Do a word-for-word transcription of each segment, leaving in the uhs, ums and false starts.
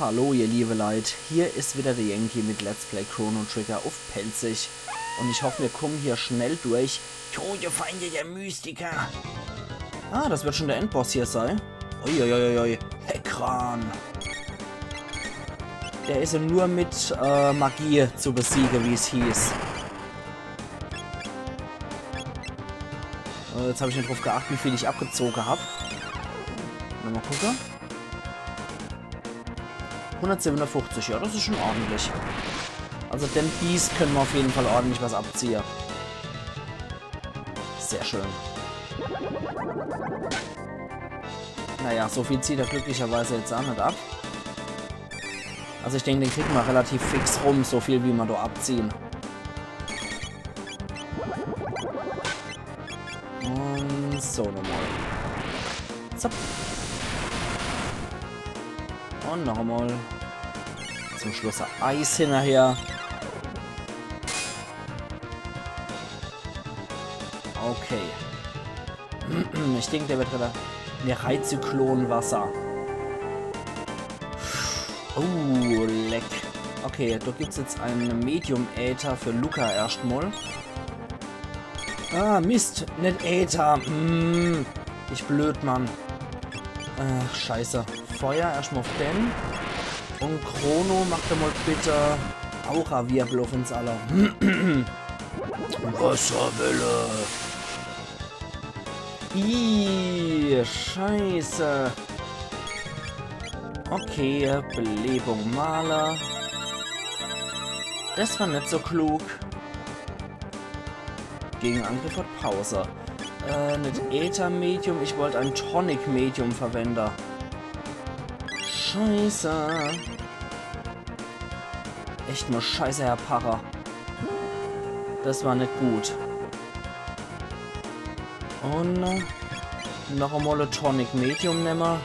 Hallo ihr liebe Leit, hier is wieder de Yankee mit Let's Play Chrono Trigger uff Pälzisch. Un ich hoff, mir kummen hier schnell durch. Todfeinde der Mystiker. Ah, das wird schon der Endboss hier sei. Uiuiuiui, Heckran. Der is jo nur mit äh, Magie zu besiege, wie's hieß. Äh, jetzt hab ich net drauf geacht, wie viel ich abgezoge hab. Nochmal gucke. Hundertsiwwenundfuchzig, ja, das is schon ordentlich. Also dem Biest könne mer uff jeden Fall ordentlich was abziehe. Sehr schön. Naja, so viel zieht er glücklicherweise jetzt aa net ab. Also ich denk, den kriegt mer relativ fix rum, so viel wie mer do abziehen. Un so nochmal. Zapp. Un nochmal. Zum Schluss Eis hinnerher. Okay. Ich denk, der wird wieder. Ne, Reizzyklonwasser. Oh, leck. Okay, do gibt's jetzt en Medium-Äther für Lucca erschtmal. Ah, Mist, net Äther. Hm, ich Blödmann. Ach, scheiße. Feuer erschtmal uff den. Un Chrono, mach doch mal bitte Aura-Wirbel uff uns alle. Wasserwelle. Ih, scheiße. Okay, Belebung Marle. Das war net so klug. Gegenangriff hat Pause. Äh, net Äther-Medium, ich wollt en Tonic-Medium verwende. Scheiße. Echt mal scheiße, Herr Parra. Das war net gut. Un äh, noch emol e Tonic Medium nemme.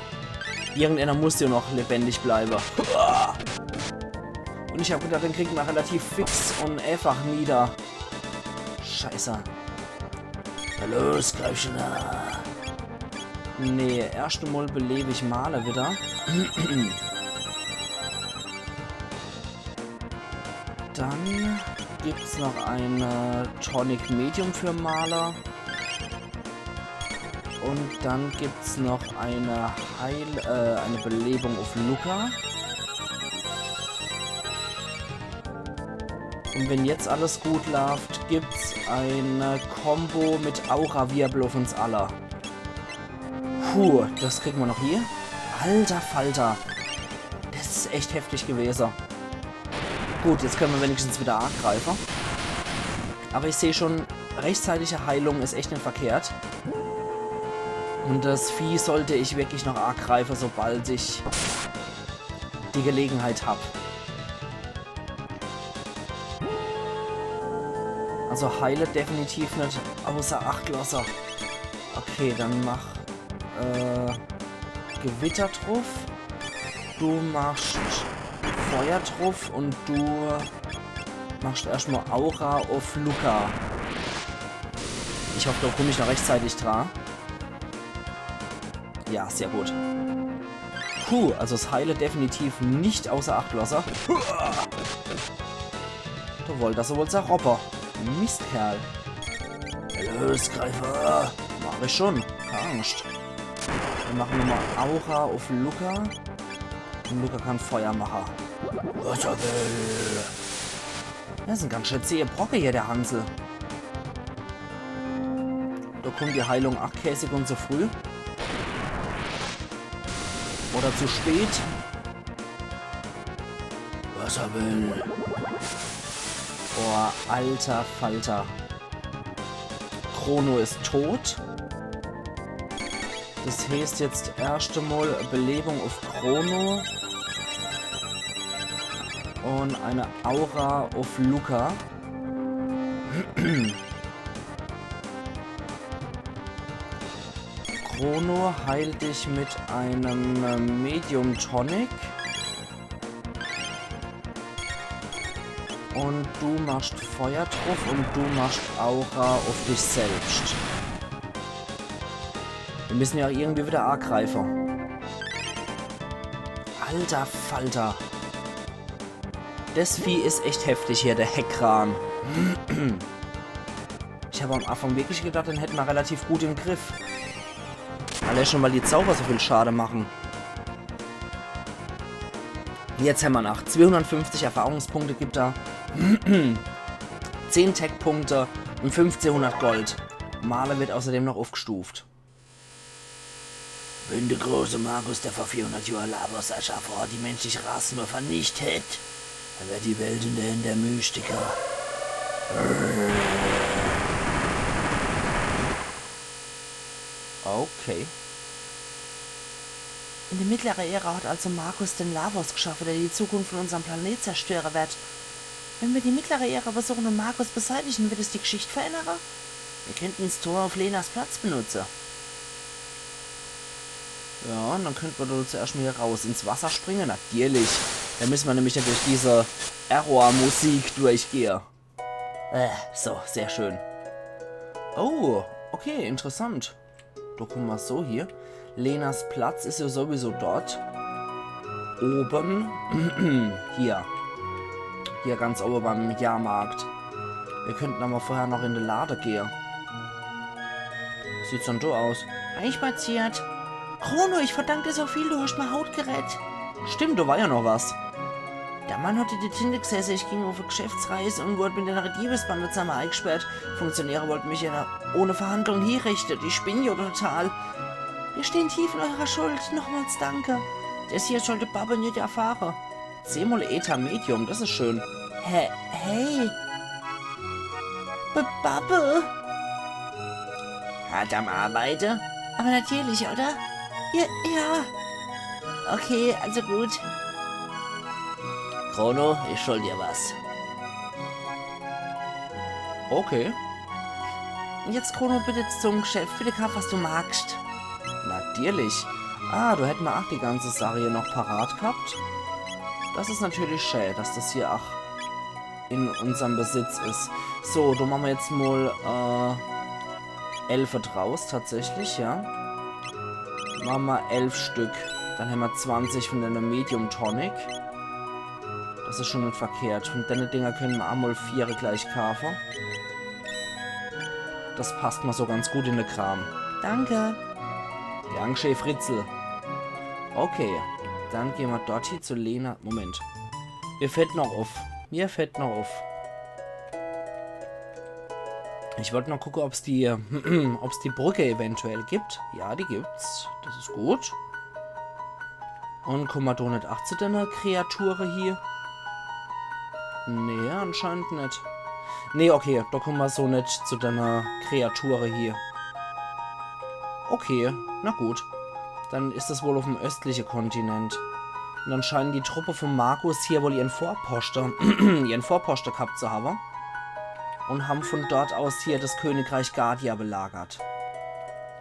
Irgendeiner muss jo noch lebendig bleibe. Un ich hab gedacht, den kriegt mer relativ fix un einfach nieder. Scheiße. Na los, greif schon a. Nee, erscht emol beleb ich Marle wieder. Dann gibt's noch en Tonic Medium für Marle. Un dann gibt's noch en Heil-, äh, en Belebung uff Lucca. Un wenn jetzt alles gut laaft, gibt's en Combo mit Aura-Wirbel uff uns alle. Puh, das kriegen mer noch hie. Alter Falter. Das is echt heftig gewese. Gut, jetzt könne mer wenigstens wieder agreife. Aber ich seh schon, rechtzeitige Heilung is echt net verkehrt. Un das Vieh sollt ich wirklich noch agreife, sobald ich die Gelegenheit hab. Also heile definitiv net außer Acht losse. Okay, dann mach äh, Gewitter druff. Du machst Feuer druff un du machst erscht mal Aura uff Lucca. Ich hoff, do kumm ich noch rechtzeitig dra. Ja, sehr gut. Puh, also das Heile definitiv net außer Acht losse. Do wollt er se wohl zerroppe. Mistkerl. Los, Greifer. Mach ich schon. Kä Angscht. Dann mache mer mal Aura uff Lucca. Un Lucca kann Feuer mache. Wasserwelle. Das is en ganz schön zähe Brocke hier, der Hansel. Do kummt die Heilung ach kä Sekund zu früh. Oder zu spät. Wasserwelle. Boah, alter Falter. Chrono is tot. Das heeßt jetzt erscht emol Belebung uff Chrono un en Aura uff Lucca. Chrono heilt dich mit en, äh, Medium Tonic. Un du machst Feuer druff un du machst Aura uff dich selbst. Mir misse ja irgendwie wieder agreife. Alter Falter. Des Vieh is echt heftig hier, der Heckran. Ich hab am Anfang wirklich gedacht, den hätt ma relativ gut im Griff. Allee schun, weil die Zauber so viel Schade mache. Jetzt hämmer noch zweehundertfünfzig Erfahrungspunkte gibt er. Zehn Tech-Punkte un fünfzehnhundert Gold. Marle wird außerdem noch uffgestuft. Wenn de große Magus, der vor vierhundert Johr Lavos erschaff hat, die menschliche Rass nur vernicht hätt, dann wär die Welt in de Händ der Mystiker. Okay. In der mittleren Ära hat also Magus den Lavos geschaffen, der die Zukunft von unserem Planet zerstören wird. Wenn wir die mittlere Ära besuchen und Magus beseitigen, wird es die Geschichte verändern? Wir könnten das Tor auf Lenas Platz benutzen. Ja, und dann könnten wir da zuerst mal hier raus. Ins Wasser springen? Natürlich. Da müssen wir nämlich dann durch diese Error-Musik durchgehen. Äh, so, sehr schön. Oh, okay, interessant. Da kommen wir so hier. Lenas Platz ist ja sowieso dort. Oben. Hier. Hier ganz oben beim Jahrmarkt. Wir könnten aber vorher noch in den Laden gehen. Sieht so do aus. Einspaziert. Chrono, ich verdank dir so viel, du hast mir Haut gerettet. Stimmt, da war ja noch was. Der Mann hat in die Tinte gesessen, ich ging auf eine Geschäftsreise und wurde mit einer Diebesbande zusammen eingesperrt. Funktionäre wollten mich in einer, ohne Verhandlung hinrichten. Ich spinn ja total. Wir stehen tief in eurer Schuld. Nochmals danke. Das hier sollte Babbe nicht erfahren. Zehnmal Äther Medium, das ist schön. Hä, hey. B Babbe? Hart am Arbeite? Aber natürlich, oder? Ja, ja. Okay, also gut. Chrono, ich schuld dir was. Okay. Jetzt, Chrono, bitte zum Geschäft. Bitte kauf, was du magst. Natürlich. Ah, da hätten wir auch die ganze Sache hier noch parat gehabt. Das ist natürlich schön, dass das hier auch in unserem Besitz ist. So, da machen wir jetzt mal, äh, elf draus, tatsächlich, ja. Machen wir elf Stück. Dann haben wir zwanzig von der Medium Tonic. Das ist schon nicht verkehrt. Von denen Dinger können wir einmal vier gleich kaufen. Das passt mal so ganz gut in den Kram. Danke. Gern geschehen, Fritzel. Okay, dann gehen wir dort hin zu Lena. Moment. Mir fällt noch auf. Mir fällt noch auf. Ich wollte noch gucken, ob's die, ob's die Brücke eventuell gibt. Ja, die gibt's. Das ist gut. Und kommen wir da nicht auch zu deiner Kreatur hier? Nee, anscheinend nicht. Nee, okay, da kommen wir so nicht zu deiner Kreatur hier. Okay, na gut. Dann ist das wohl auf dem östlichen Kontinent. Und dann scheinen die Truppe von Magus hier wohl ihren Vorposten, ihren Vorposten gehabt zu haben. Und haben von dort aus hier das Königreich Guardia belagert.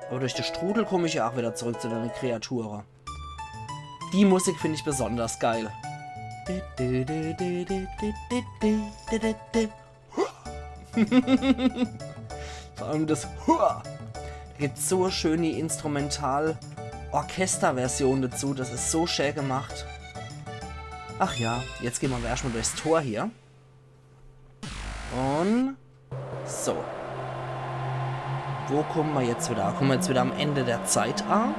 Aber durch den Strudel komme ich ja auch wieder zurück zu deiner Kreatur. Die Musik finde ich besonders geil. Vor allem das Hua. Da gibt's so schöne Instrumental-Orchesterversion dazu. Das ist so schön gemacht. Ach ja, jetzt gehen wir aber erstmal durchs Tor hier. Und so. Wo kommen wir jetzt wieder? Kommen wir jetzt wieder am Ende der Zeit an?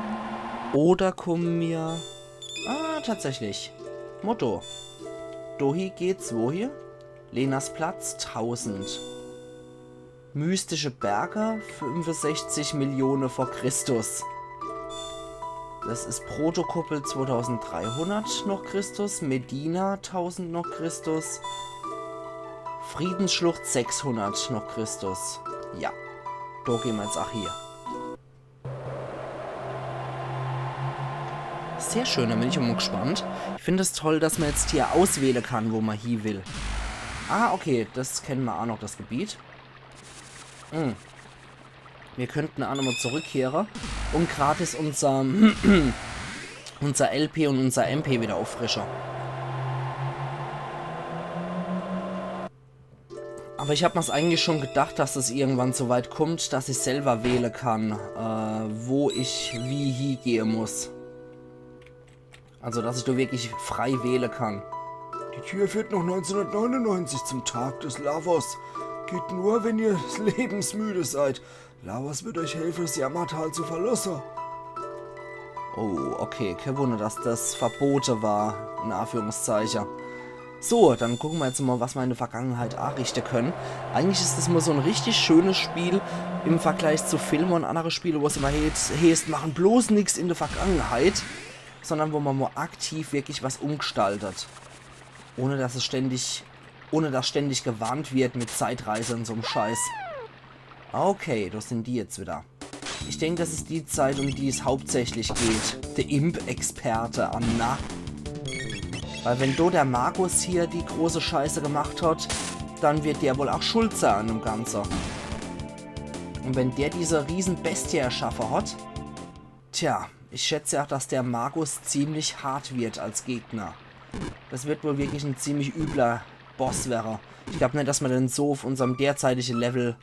Oder kommen wir... Ah, tatsächlich. Motto. Dohi geht's wohin? Lenas Platz tausend. Mystische Berge, fünfundsechzig Millionen vor Christus. Das ist Protokuppel zweitausenddreihundert noch Christus, Medina tausend noch Christus, Friedensschlucht sechshundert noch Christus. Ja, da gehen wir jetzt auch hier. Sehr schön, da bin ich mal gespannt. Ich finde es toll, dass man jetzt hier auswählen kann, wo man hin will. Ah, okay, das kennen wir auch noch, das Gebiet. Hm. Wir könnten auch nochmal zurückkehren und gratis unser, unser L P und unser M P wieder auffrischen. Aber ich hab mir's eigentlich schon gedacht, dass es irgendwann so weit kommt, dass ich selber wählen kann, äh, wo ich wie hingehen muss. Also, dass ich do wirklich frei wähle kann. Die Tür führt nach neunzehnhundertneunundneunzig zum Tag des Lavos. Geht nur, wenn ihr lebensmüde seid. Lavos wird euch helfen, das Yammertal zu verlassen. Oh, okay. Kein Wunder, dass das verbote war, in Anführungszeichen. So, dann gucke mer jetzt mal, was mer in der Vergangenheit anrichte können. Eigentlich is das mal so e richtig schönes Spiel im Vergleich zu Filme und andere Spiele, wo's immer heet, heeßt, machen bloß nix in der Vergangenheit, sondern wo mer mal aktiv wirklich was umgestaltet. Ohne dass es ständig, ohne dass ständig gewarnt wird mit Zeitreise und so'm Scheiß. Okay, das sind die jetzt wieder. Ich denk, das is die Zeit, um die es hauptsächlich geht. Der Imp-Experte, ah na. Weil wenn do der Magus hier die große Scheiße gemacht hat, dann wird der wohl auch schuld sein an dem Ganze. Und wenn der diese Riesenbestie erschaffe hat, tja, ich schätze ja, dass der Magus ziemlich hart wird als Gegner. Das wird wohl wirklich e ziemlich übler Boss werre. Ich glaub net, dass mer den so auf unserm derzeitigen Level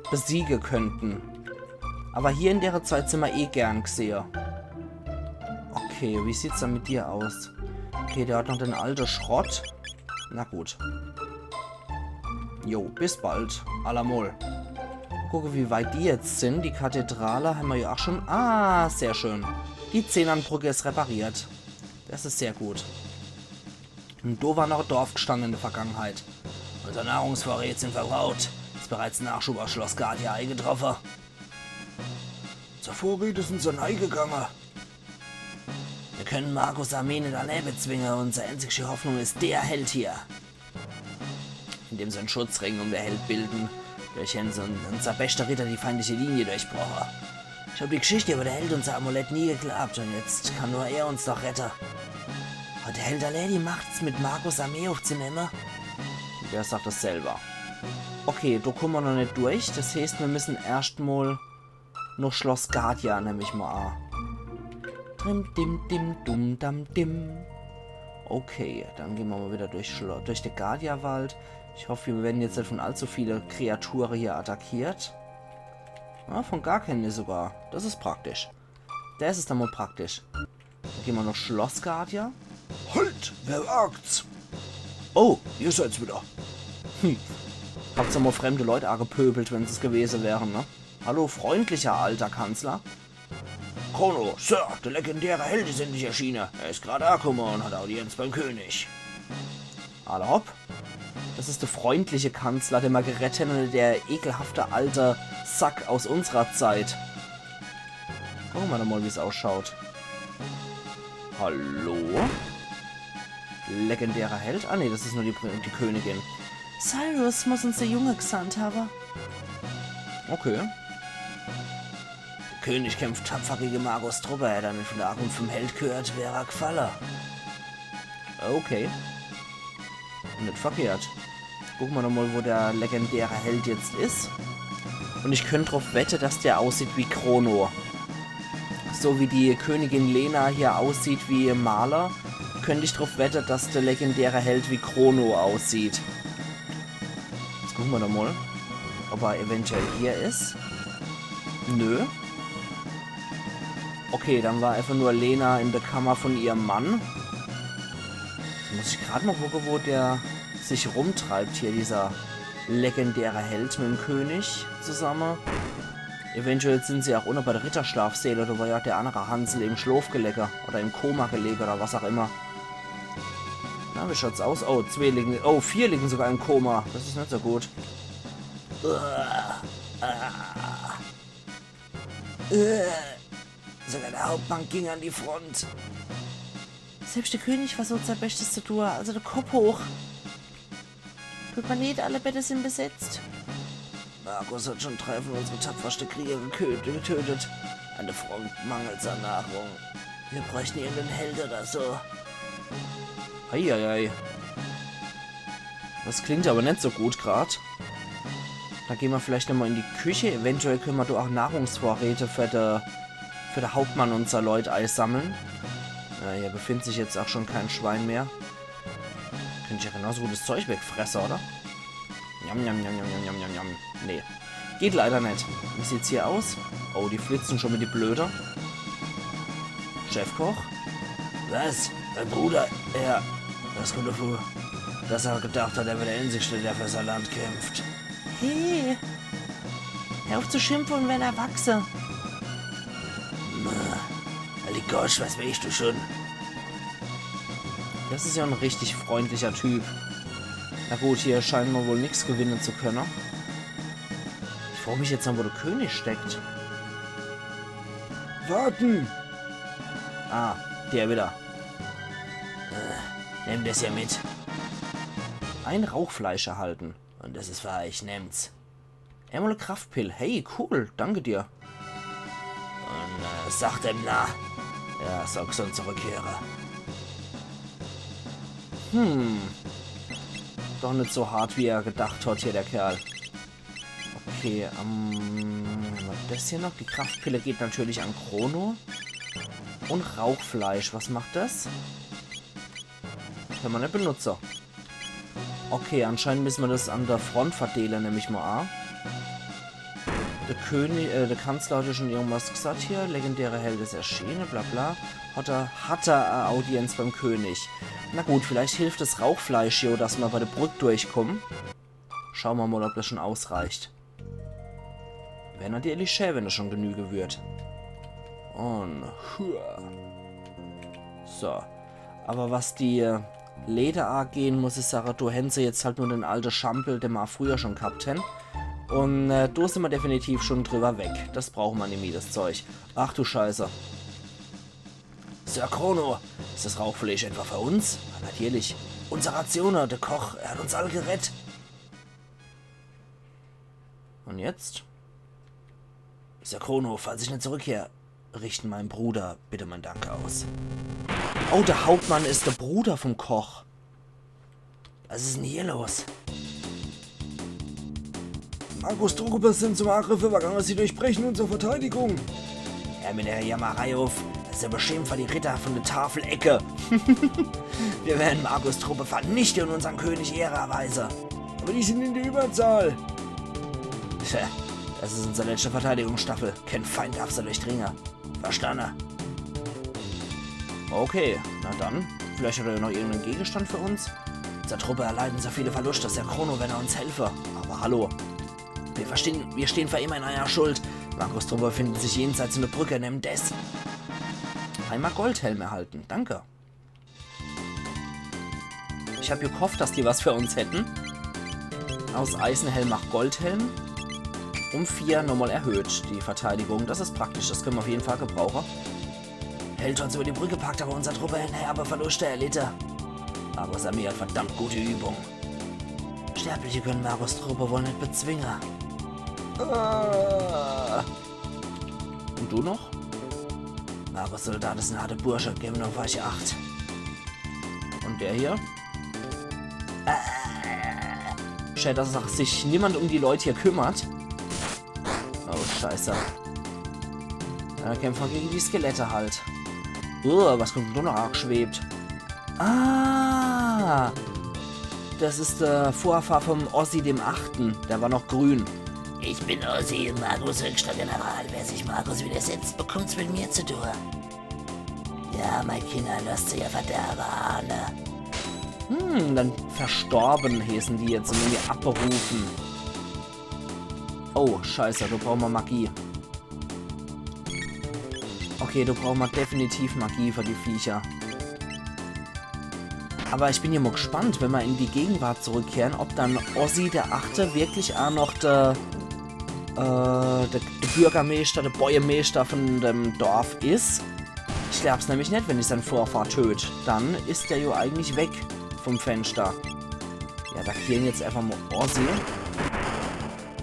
besiege könnten. Aber hier in der Zeit sin mer eh gern gesehe. Okay, wie sieht's dann mit dir aus? Okay, der hat noch den alte Schrott. Na gut. Jo, bis bald. Allermol. Gucke, wie weit die jetzt sin. Die Kathedrale hämmer ja auch schon. Ah, sehr schön. Die Xenonbrücke is repariert. Das is sehr gut. Und do war noch e Dorf gestanden in der Vergangenheit. Unsere Nahrungsvorräte sind verbraucht. Is bereits Nachschub aus Schloss Guardia eingetroffen. Unsere Vorräte sind so nei gegangen. Wir können Magus Armee net allein bezwingen. Unsere einzigste Hoffnung is der Held hier. Indem sie en Schutzring um der Held bilden, durch den unser bester Ritter die feindliche Linie durchbroche. Ich hab die Geschichte über der Held und sein Amulett nie geglaubt und jetzt kann nur er uns doch rette. Hat der Held allein die Macht, mit Magus Armee aufzunehme? Der sagt das selber. Okay, do kumme mer noch net durch. Das heeßt, mir müssen erscht mal noch Schloss Guardia, nemm ich mal a. Drim, dim, dim, dum, dam, dim. Okay, dann gehn mer mal wieder durch, Schlo durch de Guardia-Wald. Ich hoff, mir werden jetzt net von allzu viele Kreature hier attackiert. Ja, von gar kennen sogar. Das is praktisch. Das is dann mal praktisch. Dann gehn mer noch Schloss Guardia. Halt! Wer wagt's? Oh, ihr seid's wieder. Hm. Habt's ja mal fremde Leute angepöbelt, wenn's es gewesen wären, ne? Hallo, freundlicher alter Kanzler. Chrono, Sir, der legendäre Held is endlich erschienen. Er is grad angekommen und hat Audienz beim König. Alla hopp. Das is der freundliche Kanzler, den mer gerett hen, und der ekelhafte alte Sack aus unserer Zeit. Gucke mer doch mal, wie's ausschaut. Hallo? Legendärer Held? Ah, nee, das is nur die, Pri- die Königin. Cyrus muss uns der Junge gesandt haben. Okay. Der König kämpft tapfer gegen Magus Truppe. Hätt er net von der Ankunft vom Held gehört, wär er gefalle. Okay. Net verkehrt. Gucke mer doch mal, wo der legendäre Held jetzt is. Und ich könnt drauf wette, dass der aussieht wie Chrono. So wie die Königin Lena hier aussieht wie Marle, könnt ich drauf wette, dass der legendäre Held wie Chrono aussieht. Jetzt gucke mer doch mal, ob er eventuell hier is. Nö. Okay, dann war einfach nur Lena in der Kammer von ihrem Mann. Jetzt muss ich grad mal gucke, wo der sich rumtreibt hier, dieser legendäre Held mit dem König zusammen. Eventuell sind sie auch unne bei der Ritterschlafsäle, do war ja der andere Hansel im Schlof gelege oder im Koma gelege oder was auch immer. Na, wie schaut's aus? Oh, zwei liegen, oh, vier liegen sogar im Koma. Das is net so gut. Uah, ah. Äh, sogar der Hauptmann ging an die Front. Selbst der König versucht, sein Bestes zu tun, also der Kopf hoch. Tut mer leid, alle Bette sind besetzt. Magus hat schon drei von unsere tapferste Krieger gekö- getötet. An der Front mangelt's an Nahrung. Wir bräuchten irgendeinen Held oder so. Eieiei. Das klingt aber net so gut grad. Da gehn mer vielleicht nochmal in die Küche. Eventuell können mer do auch Nahrungsvorräte für de, für de Hauptmann und sei Leut eisammeln. Ja, hier befindet sich jetzt auch schon kein Schwein mehr. Könnt ich ja genauso gut das Zeug wegfresse, oder? Njam, njam, njam. Nee. Geht leider net. Wie sieht's hier aus? Oh, die flitzen schon mit die Blöde. Chefkoch? Was? Mein Bruder? Er. Was kommt davor? Dass er gedacht hat, er wäre der Einzige, der für sein Land kämpft. Hey! Hör auf zu schimpfen und werd erwachse. Mann, halt die Gosch, was weißt du schon? Das is ja en richtig freundlicher Typ. Na gut, hier scheint ma wohl nix gewinne zu könne. Ich frag mich jetzt noch, wo der König steckt. Warten! Ah, der wieder. Äh, nemm das hier mit. Ein Rauchfleisch erhalten. Und das is für eich, nemmt's. Emol e Kraftpill. Hey, cool, danke dir. Und äh, sag dem na, er soll gesund zurückkehre. Hm. Doch nit so hart, wie er gedacht hat hier, der Kerl. Okay, ähm, was is das hier noch? Die Kraftpille geht natürlich an Chrono. Und Rauchfleisch, was macht das? Kann ma nit benutze. Okay, anscheinend müsse ma das an der Front verdeele, nemm ich mal a. Der König, äh, der Kanzler hat ja schon irgendwas gesagt hier. Legendäre Held is erschiene, bla bla. Hat er, hat er e Audienz beim König. Na gut, vielleicht hilft das Rauchfleisch jo, dass ma bei der Brück durchkommen. Schau ma mal, ob das schon ausreicht. Wär natürlich schä, wenn das schon genüge würd. Und hua. So. Aber was die äh, Leder agehn, muss ich sage, do hän se jetzt halt nur den alte Schampel, den ma früher schon gehabt hän. Und äh, do sin ma definitiv schon drüber weg. Das brauche ma nimmi, das Zeug. Ach du Scheiße. Sir Chrono, is das Rauchfleisch etwa für uns? Na, natürlich. Unsere Ratione, der Koch, er hat uns alle gerett. Und jetzt? Sir Chrono, falls ich net zurückkehr, richten meinem Bruder bitte mein Danke aus. Oh, der Hauptmann is der Bruder vom Koch. Was is denn hier los? Magos Truppe sind zum Angriff übergangen. Sie durchbrechen unsere Verteidigung. Hör mit der Jammerei auf. Das is ja bestimmt für die Ritter von der Tafelecke. Wir werden Magos Truppe vernichten und unseren König Ehre erweisen. Aber die sind in der Überzahl. Tja, das is unsere letzte Verteidigungsstaffel. Kein Feind darf sie durchdringen. Verstanden? Okay, na dann. Vielleicht hat er ja noch irgendeinen Gegenstand für uns. Unsere Truppe erleiden so viele Verluste, Sir Chrono, wenn er uns helfe. Aber hallo. Wir verstehen, wir stehen für immer in eurer Schuld. Magos Truppe befindet sich jenseits von der Brücke, nehmt es. Einmal Goldhelm erhalten, danke. Ich hab gehofft, dass die was für uns hätten. Aus Eisenhelm mach Goldhelm. Um vier nochmal erhöht die Verteidigung. Das is praktisch, das können wir auf jeden Fall gebrauchen. Held hat uns über die Brücke gepackt, aber unsere Truppe hat herbe Verluste erlitten. Magos Armee hat verdammt gute Übung. Sterbliche können Magos Truppe wohl net bezwingen. Äh. Und du noch? Magos Soldat is en harte Bursche, geben auf euch acht. Und der hier? Äh. Schade, dass sich niemand um die Leute hier kümmert. Oh, Scheiße. Äh, kämpfen gegen die Skelette halt. Uh, was kommt denn da noch angeschwebt? Ah! Das is der Vorfahr vom Ozzy dem Achten. Der war noch grün. Ich bin Ozzy, Magos höchster General. Wer sich Magos widersetzt, bekommt's mit mir zu tun. Ja, mein Kinder, lasst sie ihr Verderben ahnen. Hm, dann verstorben heeßen die jetzt und irgendwie abberufen. Oh, Scheiße, do brauche ma Magie. Okay, do brauche ma definitiv Magie für die Viecher. Aber ich bin ja mal gespannt, wenn ma in die Gegenwart zurückkehren, ob dann Ozzy der Achte wirklich auch noch der, äh, der, der Bürgermeister, der Bäuermeister von dem Dorf is. Ich glaub's nämlich net, wenn ich sein Vorfahr töt. Dann is der jo eigentlich weg vom Fenster. Ja, attackieren jetzt einfach mal Ozzy.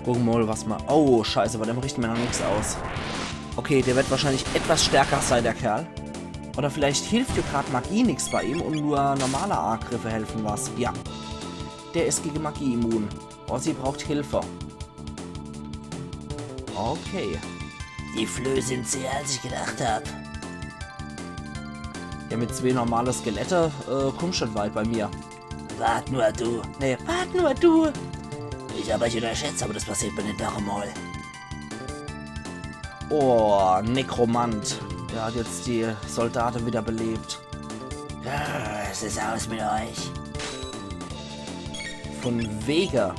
Gucken wir mal, was ma... Oh, Scheiße, bei dem richten wir noch nix aus. Okay, der wird wahrscheinlich etwas stärker sein, der Kerl. Oder vielleicht hilft ja grad Magie nix bei ihm und nur normale Angriffe helfen was. Ja. Der is gegen Magie immun. Ozzy braucht Hilfe. Okay. Die Flöhe sind zäher, als ich gedacht hab. Ja, mit zwei normale Skelette äh, kommst schon weit bei mir. Wart nur du. Nee, wart nur du. Ich hab euch unterschätzt, aber das passiert mir net noch einmal. Oh, Nekromant. Der hat jetzt die Soldaten wieder belebt. Grrr, es is aus mit euch. Von wege.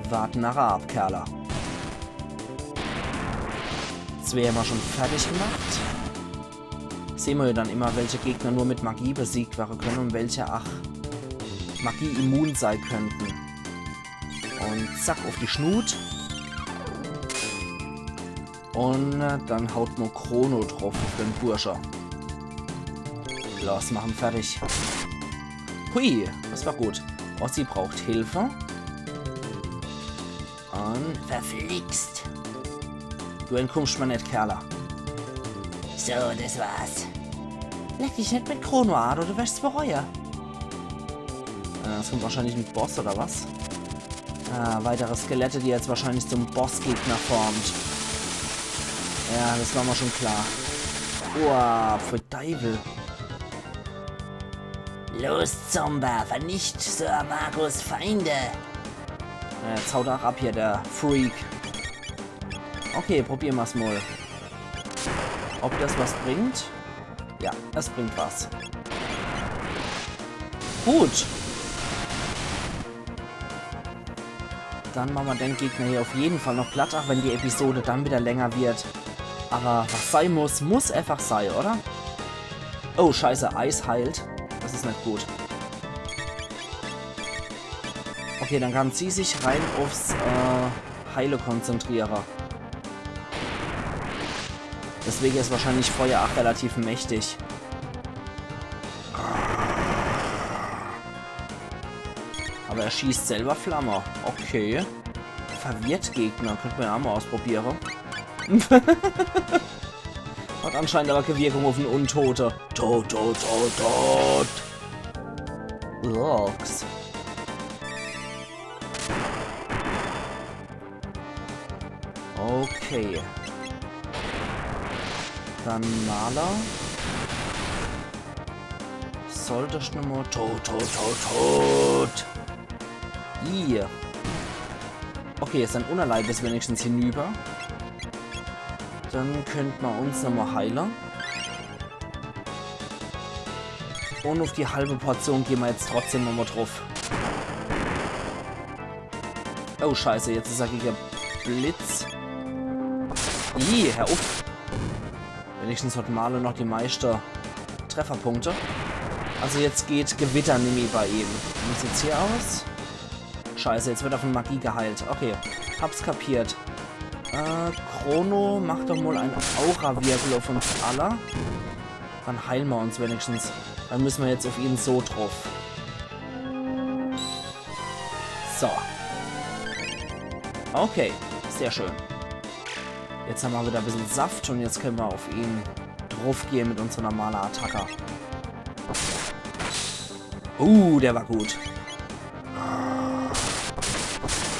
Wart nachher ab, Kerle. Zwee hämmer schon fertig gemacht. Sehn mer jo dann immer, welche Gegner nur mit Magie besiegt werre könne und welche, ach, Magie immun sei könnten. Und zack, uff die Schnut. Und äh, dann haut mer Chrono druff uff den Bursche. Los, mach en fertig. Hui, des war gut. Ossi braucht Hilfe. Und verflixt. Du entkummscht mer net, Kerle. So, des war's. Leg dich net mit Chrono a, oder du werscht's bereue. Äh, es kommt wahrscheinlich en Boss, oder was? Ah, weitere Skelette, die jetzt wahrscheinlich zum Bossgegner formt. Ja, des war mer schon klar. Uah, pfui Deiwel. Los, Zomba, vernicht Sir Markus Feinde. Ja, jetzt haut er ach ab hier, der Freak. Okay, probiere mer's mol. Ob des was bringt? Ja, es bringt was. Gut. Dann mache mer den Gegner hier uff jeden Fall noch platt, ach wenn die Episode dann wieder länger wird. Aber was sei muss, muss einfach sei, oder? Oh, scheiße, Eis heilt. Des is net gut. Okay, dann kann sie sich rein uffs äh, Heile konzentriere. Deswege is wahrscheinlich Feuer ach relativ mächtig. Aber er schießt selber Flamme. Okay. Verwirrt Gegner. Könnt mer ja mol ausprobiere. Hat anscheinend aber kee Wirkung uff en Untote. Tot, tot, tot, tot. Ups. Okay. Dann Marle. Solltescht nomol tot, tot, tot, tot. Ih. Okay, sein Unnerleib is wenigstens hinüber. Dann könnt mer uns nomol heile. Und uff die halbe Portion gehn mer jetzt trotzdem nomol druff. Oh, scheiße, jetzt is er gege Blitz. Ih, hör uff. Wenigstens hat Marle noch die meischte Trefferpunkte. Also jetzt geht Gewitter nimmi bei ihm. Wie sieht's hier aus? Scheiße, jetzt wird er von Magie geheilt. Okay, hab's kapiert. Äh, Chrono, mach doch mol en Aura-Wirbel uff uns alle. Dann heile mer uns wenigstens. Dann müsse mer jetzt uff ihn so druff. So. Okay, sehr schön. Jetzt hämmer wieder e bissel Saft und jetzt könne mer uff ihn druffgehe mit unserer normale Attacke. Uh, der war gut.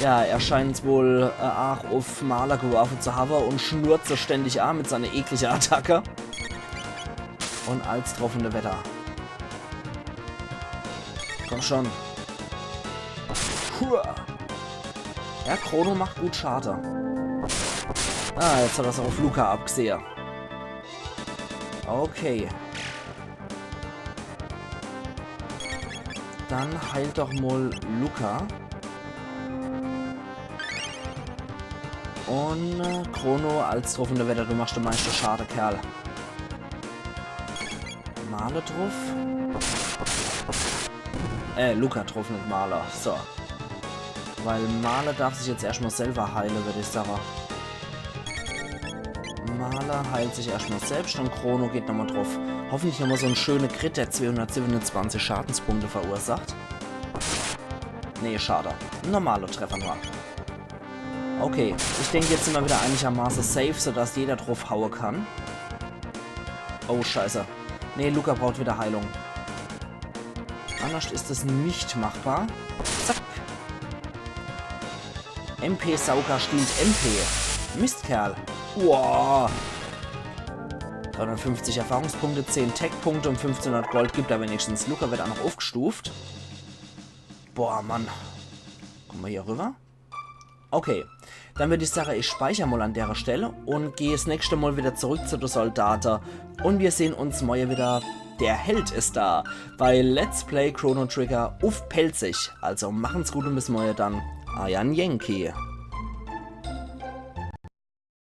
Ja, er scheint's wohl äh, ach uff Marle geworfe zu hawwe und schnurzt so ständig a mit seiner eklige Attacke. Und als druff in de Wetter. Komm schon. Hua. Ja, Chrono macht gut Schade. Ah, jetzt hat er's uff Lucca abgesehe. Okay. Dann heil doch mol Lucca. Und äh, Chrono, als druff in de Wetter, du machst de meischte Schade, Kerl. Marle druff. Äh, Lucca druff, net Marle. So. Weil Marle darf sich jetzt erscht mol selber heile, würd ich sage. Marle heilt sich erscht mol selbscht und Chrono geht nomol druff. Hoffentlich nomol so en schöne Crit, der zweehundertsiebenundzwanzig Schadenspunkte verursacht. Nee, schade. En normaler Treffer nur. Okay, ich denk, jetzt sin mer wieder einigermaße safe, sodass jeder druff haue kann. Oh, scheiße. Nee, Lucca braucht wieder Heilung. Annerscht is es net machbar. Zack. M P Sauger stiehlt M P. Mistkerl. Uah. Dreihundertfünfzig Erfahrungspunkte, zehn Tech-Punkte und fünfzehnhundert Gold gibt er wenigstens. Lucca wird ach noch uffgestuft. Boah, Mann. Komme mer hier rüber? Okay, dann würd ich sage, ich speicher mal an dere Stelle und geh 's nächste Mal wieder zurück zu de Soldate. Und wir sehen uns morje wieder. Der Held is da bei Let's Play Chrono Trigger uff Pälzisch. Also machen's gut und bis morje dann. Eier Yankee.